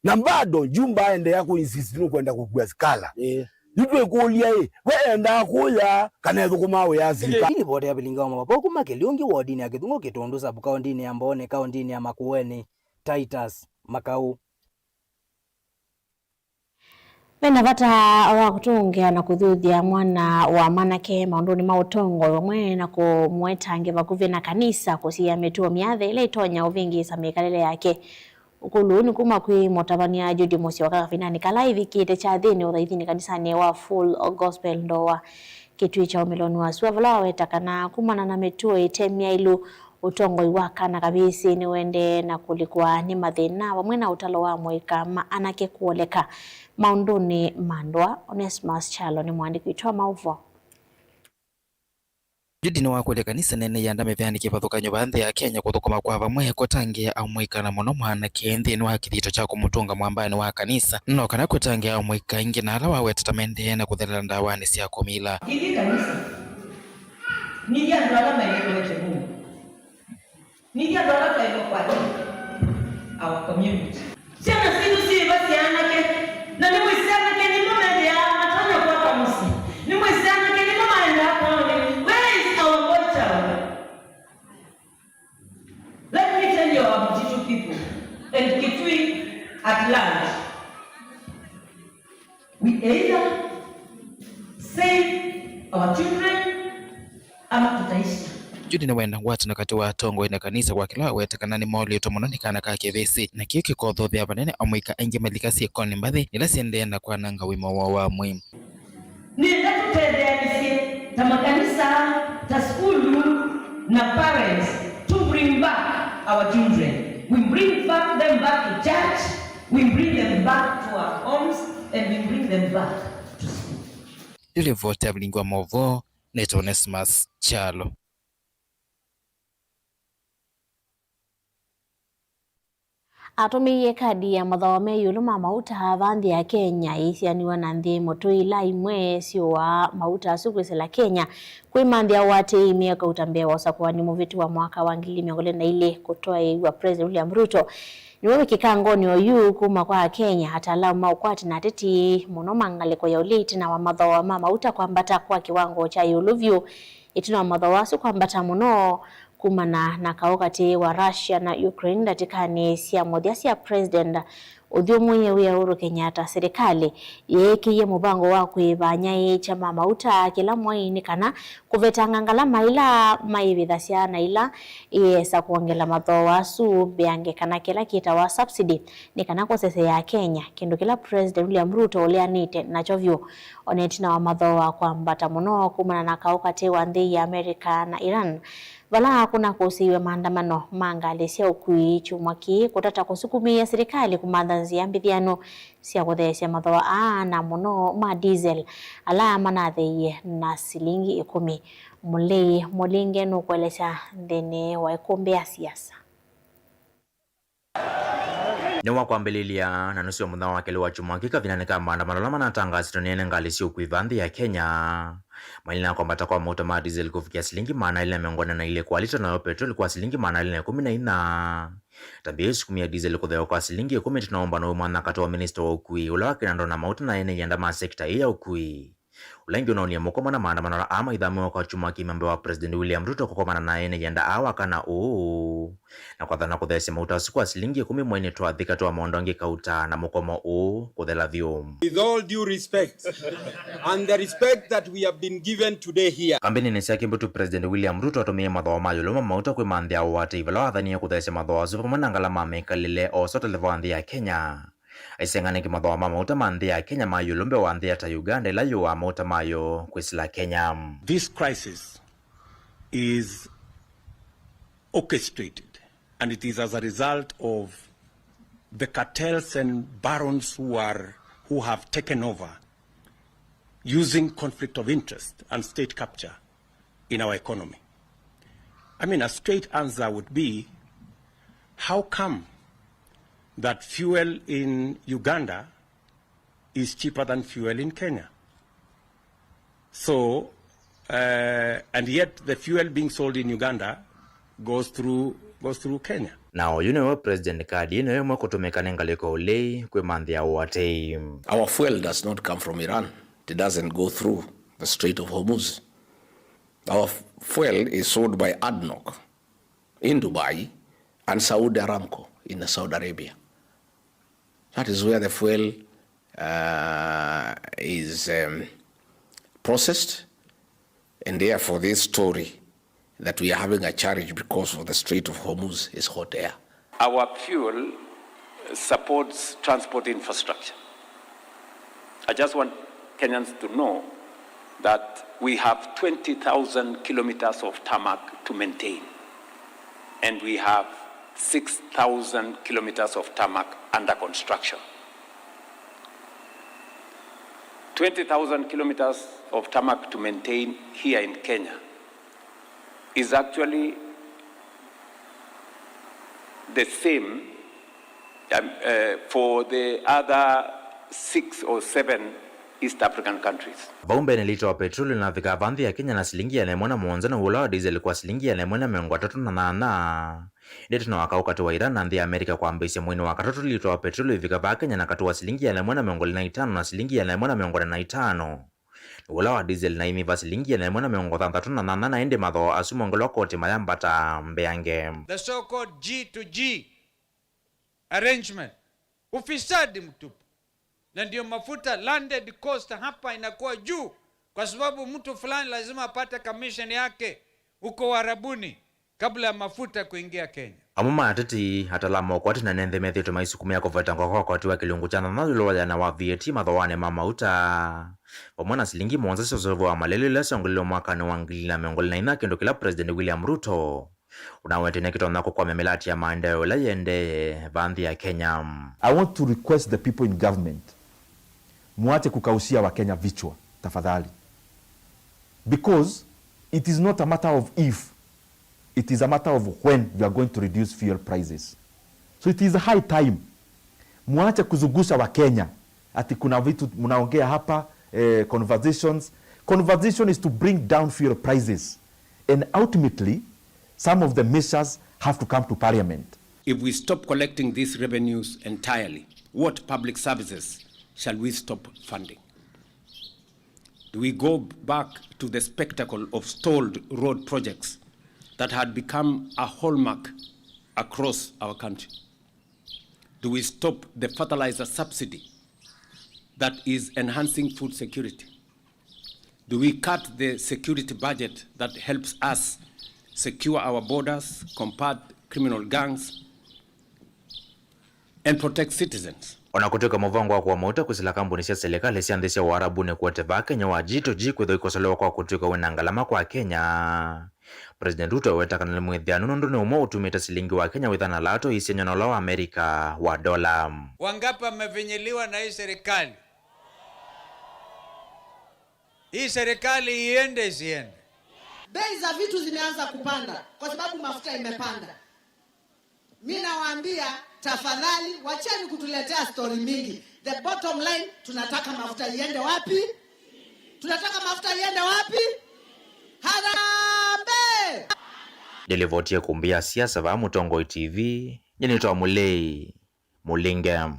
Na bado Jumba aendeea kũ insist nũkwenda kũkua sikala. Ĩĩ. Yu twĩkũlya ĩ, we endaa kũya kana ethũkũmaa wĩa sikala? Ĩlivoti ya Vilingi wa Maũvoo kuma Kĩliũngi wodinĩ ya Kĩthungũ Kĩtũndũ sub kaũntĩnĩ ya Mbooni kaũntĩnĩ ya Makueni, Titus Makau. Ve na vata wa kũtũngĩa na kũthuthya mwana wa mwanake maũndũnĩ ma ũtongoi vamwe na kũmũetange vakuvĩ na kanisa kũsiĩĩa mĩtuo myathe ĩla ĩtonya ũvĩngĩĩsa mĩkalĩle yake. Ũkũlũ ũũ nĩ kuma kwĩ mũtavany'a Judy Mũsyoka kavindanĩ kala ĩvikĩte kyathĩnĩ ũthaithinĩ kanisanĩ wa Full Gospel Ndoa. Kĩtuĩ kya ũmĩlonĩ wa sua vala waweta kana kumana na mĩtuo ĩte myaĩlu, ũtongoi wa kana kavĩsĩ nĩũendee na kũlikwa nĩ mathĩna vamwe na ũtalo wa mũika ma anake kũoleka maũndũnĩ ma ndoa. Onesmus Kyalo nĩ mũandĩki witũ wa maũvoo. Judy nĩwakũlya kanisa nene yĩanda mĩvĩanĩ kĩvathũkany'o vaa nthĩ ya Kenya kũthũkũma kwa vamwe kũtangĩĩa amũika na mũno mwanake nthĩnĩ wa kĩthito kya kũmũtũnga mwambaanĩ wa kanisa, no kana kũtangĩĩa amũika aingĩ na ala waweta ta maendee na kũthelela ndawanĩ sya kũmila. Ithyĩ kanisa, nithyĩ andũ ala maĩlĩkwete mũno. Nithyĩ andũ ala twaĩlwe kwatĩĩa our community. Syana sitũ syĩva sya anake, na nĩmwĩsĩ anake nĩmo methĩaa matonya kwaka mũsyĩ. We either save our children ama tutaisha. Judy nĩwenda ngwatanĩo katĩ wa atongoi na kanisa kwa kĩla waweta kana nĩmoolyũtwe mũno nĩ kana ka kĩvĩsĩ, na kĩu kĩkothuthya vanene amũika aingĩ malika syĩkonĩ mbathi ila syendeea na kwananga ũima woo wa mwĩĩ. Nĩenda tũtetheanĩsye ta makanisa, ta sukulu, na parents to bring back our children. We bring back them back to church, we bring them back to our homes, and we bring them back to school. Nĩ livoti ya Vilingi wa Maũvoo, nĩtawa Onesmus Kyalo. Atũmĩie kadi ya mathooa me ĩũlũ ma mauta va nthĩ ya Kenya ĩisianĩw'a na nthĩ mũtũi ila imwe syũaa mauta asu kwĩsĩla Kenya kwĩmanthĩa ũatĩĩi myaka ũta mbee wa ũsakũani mũvĩtu wa mwaka wa ngili mĩongo ĩlĩ na ilĩ kũtwaĩĩw'a President William Ruto. Nĩw'o wĩkĩkangonĩ oyu kuma kwa Akenya, ataalamu ma ũkwati na ateti mũno ma ngalĩko ya ũlei ĩtina wa mathooa ma mauta kwambata kwa kĩwango kya ĩũlũ vyũ. Ĩtina wa mathooa asu kwambata mũno kumana na kaũ katĩ wa Russia na Ukraine ndatĩkanĩ sya mũthya sya President ũthyũmũĩe wĩa Uhuru Kenyatta, silikalĩ yeekĩie mũvango wa kũĩva anyaĩĩkya ma mauta kĩla mwei nĩ kana kũvetanga ngalama ila maĩvĩthasya na ila ĩesa kwongela mathooa asu mbeange kana kĩla kĩtawa subsidy nĩ kana kũseseea Akenya, kĩndũ kĩla President William Ruto ũleanĩte nakyo vyũ. O na ĩtina wa mathooa kwambata mũno kumana na kaũ katĩ wa nthĩ ya America na Iran, vala kũnakũsĩiwe maandamano ma ngalĩ sya ũkui kyumwa kĩĩ, kũtata kũsukumĩĩa silikalĩ kũmantha nzĩa mbĩthĩanu sya kũtheesya mathooa aa, na mũno ma diesel, ala manatheeie na silingi ĩkũmi. Mũlei Mũlinge nũkũelesya nthĩnĩ wa ĩkũmbĩ ya siasa. Nĩ wa kwambĩlĩlya na nũseo mũthenya wa kelĩ wa kyumwa kĩĩ kavindanĩ ka maandamano ala manatangaasĩtwe nĩ ene ngalĩ sya ũkui va nthĩ ya Kenya, mailĩ na kwambata kwa mauta ma diesel kũvikĩa silingi maana elĩ na mĩongo ĩna na ilĩ kwa lita, nayo petroli kwa silingi maana elĩ na ĩkũmi na inya. Tambĩa ĩsukumie diesel kũtheewa kwa silingi ĩkũmi ĩtina wa ũmbano wĩ mwanya katĩ wa minista wa ũkui, ũla wa kĩnandũ na mauta, na ene ianda ma sekita ĩĩ ya ũkui. Ũla ĩngĩ ũnaonie mũkomo na maandamano ala aa maithamĩwa kwa kyumwa kĩima mbee wa President William Ruto kũkomana na ene ianda aa wakana ũũ, na kwathana kũtheesya mauta asu kwa silingi ĩkũmi mweinĩ twathi katĩ wa maũndũ angĩ kauta na mũkomo ũũ kũthela vyũ. With all due respect and the respect that we have been given today here. Kambenĩnĩ syake mbĩtu, President William Ruto atũmĩie mathooa ma ĩũlũ ma mauta kwĩmanthĩa ũatĩĩi vala wathanie kũtheesya mathooa asu vamwe na ngalama mĩkalĩle o ũsu ateleva wa nthĩ ya Kenya. Aisenganĩke mathooa ma mauta ma nthĩ ya Kenya ma ĩũlũ mbee wa nthĩ ya ta Uganda, ĩla yũaa mauta mayo kwĩsĩla Kenya. This crisis is orchestrated and it is as a result of the cartels and barons who are, who have taken over using conflict of interest and state capture in our economy. I mean, a straight answer would be, how come that fuel in Uganda is cheaper than fuel in Kenya? So, uh, and yet the fuel being sold in Uganda goes through, goes through Kenya. Na oyu nĩwe President card ĩno ĩmwe kũtũmĩka nĩ ngalĩko ũlei kwĩmanthĩa ũatĩĩi. Our fuel does not come from Iran. It doesn't go through the Strait of Hormuz. Our f-, fuel is sold by ADNOC in Dubai and Saudi Aramco in Saudi Arabia. That is where the fuel, uh, is, um, processed, and therefore this story that we are having a challenge because of the Strait of Hormuz is hot air. Our fuel supports transport infrastructure. I just want Kenyans to know that we have twenty thousand kilometers of tarmac to maintain, and we have six thousand kilometers of tarmac under construction. Twenty thousand kilometers of tarmac to maintain here in Kenya is actually the same, um, uh, for the other six or seven East African countries. Vau mbee, lita wa petroli ũnavika va nthĩ ya Kenya na silingi ĩana ĩmwe na mũonza, na ũla wa diesel kwa silingi ĩana ĩmwe na mĩongo ĩtatũ na nyanya. Ĩndĩ ĩtina wa kaũ katĩ wa Iran na nthĩ ya Amerika kwambĩĩsya mweinĩ wa katatũ, lita wa petroli ũivika va Kenya na katĩ wa silingi ĩana ĩmwe na mĩongo ĩlĩ na itano na silingi ĩana ĩmwe na mĩongo ĩna na itano. Na ũla wa diesel na ũinyiva silingi ĩana ĩmwe na mĩongo thanthatũ na nyanya, na ĩndĩ mathooa asu mongelwa koti mayambata mbeange. The so-called G to G arrangement. Ufisadi mtupu. Na ndio mafuta, landed cost hapa inakuwa juu, kwa sababu mtu fulani lazima apate commission yake huko Uarabuni kabla ya mafuta kuingia Kenya. Amwe ma ateti, ataalamu a ũkwati na ene nthĩ methĩĩtwe maisukumĩa kũvetangwa kwa ũkwati wa kĩlungu kya nthanthatũ ĩũlũ wa thĩna wa V A T mathoanĩ ma mauta, vamwe na silingi mũonza sya ũseũvyo wa malelũ ila syongeleilwe mwakanĩ wa ngili ilĩ na mĩongo ĩlĩ na inya, kĩndũ kĩla President William Ruto ũnawetene kĩtonya kũkwamya mĩlati ya maendeeo ĩla yĩendee va nthĩ ya Kenya. I want to request the people in government, muache kukaushia Wakenya vichwa, tafadhali. Because it is not a matter of if, it is a matter of when you are going to reduce fuel prices. So it is high time. Muache kuzungusha Wakenya ati kuna vitu mnaongea hapa, eh, conversations. Conversation is to bring down fuel prices. And ultimately, some of the measures have to come to parliament. If we stop collecting these revenues entirely, what public services shall we stop funding? Do we go back to the spectacle of stalled road projects that had become a hallmark across our country? Do we stop the fertilizer subsidy that is enhancing food security? Do we cut the security budget that helps us secure our borders, combat criminal gangs, and protect citizens? O na kũtw'ĩka mũvango wa kũamũta kũsila kambuni sya silikalĩ sya nthĩ sya Ũarabuni kũete vaa Kenya wa G to G kwĩthwa ikosolewa kwa kũtw'ĩka wĩ na ngalama kwa Kenya, President Ruto aweta kana nĩ mwĩthĩanu nũndũ nĩ ũmwe ũtumĩte silingi wa Kenya wĩthana lato isengywa na ũla wa Amerika wa dola. Wangapi wamefinyiliwa na hii serikali? Hii serikali iende isiende? Bei za vitu zimeanza kupanda kwa sababu mafuta imepanda. Mi nawaambia, tafadhali, wacheni kutuletea story mingi. The bottom line, tunataka mafuta iende wapi? Tunataka mafuta iende wapi? Harambee! Ndĩlĩvotie kumbi ya siasa vaa Mũtongoi T V, nyie nĩtawa Mũlei Mũlinge.